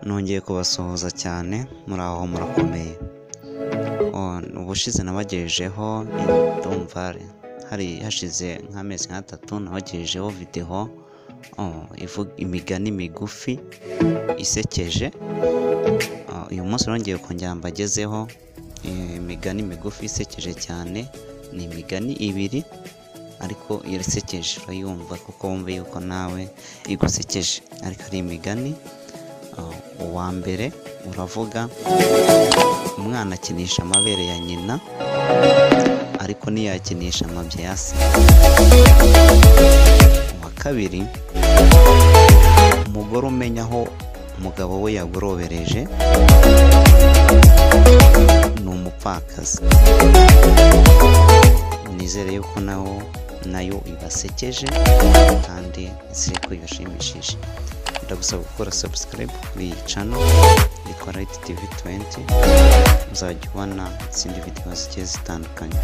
Nongeye kubasuhuza cyane, muraho murakomeye. Ubushize nabagejejeho, ndumva hari hashize nk'amezi nk'atatu nabagejejeho videwo ivuga imigani migufi isekeje. Uyu munsi nongeye kongera mbagezeho imigani migufi isekeje cyane, ni imigani ibiri ariko irasekeje, urayumva kuko wumva yuko nawe igusekeje, ariko ari imigani. Uwa mbere uravuga: umwana akinisha amabere ya nyina ariko ntiyakinisha amabya ya se. Uwa kabiri: umugore umenya aho umugabo we yagorobereje ni umupfakazi. Nizere yuko nawo nayo ibasekeje kandi nizere ko ibashimishije. Ndagusaba gukora subscribe kuri iyi channel yitwa Light TV 20, uzajya ubona izindi video zigiye zitandukanye.